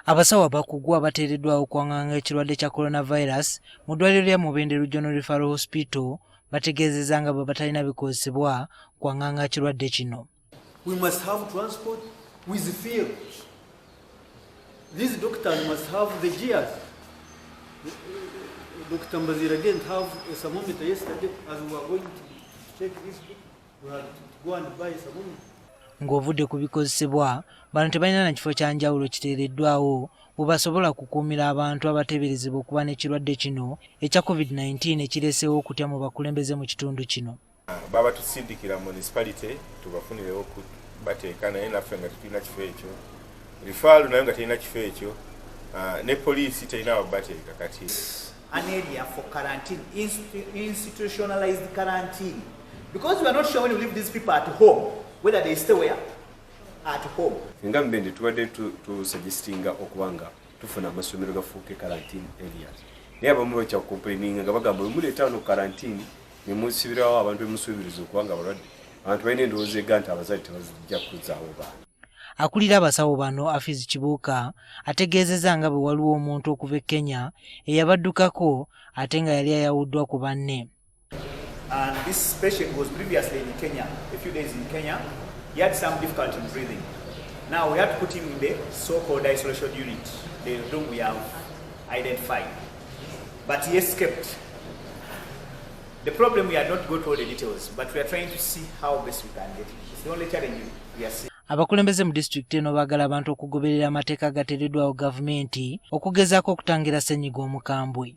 Abasawo abakugu abateereddwawo okwanganga ekirwadde kya coronavirus mu ddwaliro lya Mubende Regional Referral Hospital bategeezezza nga bwe batalina bikozesebwa kwanganga kirwadde kino. We must have transport with fuel. These doctors must have the gears. Dr. Mbazira didn't have a thermometer yesterday. As we were going to check this, we had to go and buy a thermometer. Ng'ovudde ku bikozesebwa, bano tebalina na kifo kya njawulo kiteereddwawo we basobola kukuumira abantu abateeberezebwa okuba n'ekirwadde kino ekya COVID-19 ekireeseewo okutya mu bakulembeze mu kitundu kino. Baba tusindikira municipality tubafunirewo bateeka, naye naffe nga tetulina kifo ekyo. Referral nayo nga terina kifo ekyo, ne poliisi terina wabateeka kati. An area for quarantine, institutionalized quarantine, because we are not sure when you leave these people at home whether they stay where at home. Nga Mubende tubadde tusuggestinga okuba nga tufuna amasomero gafuuke quarantine areas, naye abamu bakyacomplaininga nga bagamba wemuleeta wano quarantine nemusibirawo abantu bemusuubiriza okuba nga balwadde. Abantu balina endowooza ega nti abazadde tebazijja kuzaawo baana. Akulira abasawo bano, Afiz Kibuuka, ategeezezza nga bwe waliwo omuntu okuva e Kenya eyabaddukako ate nga yali ayawuddwa ku banne. And this patient was previously in Kenya, a few days in Kenya. He had some difficulty in breathing. Now we had to put him in the so-called isolation unit, the room we have identified. But he escaped. The problem, we had not got all the details, but we are trying to see how best we can get it. It's the only challenge we are seeing. Abakulembeze mu disitulikiti eno baagala abantu okugoberera amateeka agateereddwawo gavumenti okugezaako okutangira ssenyiga omukambwe.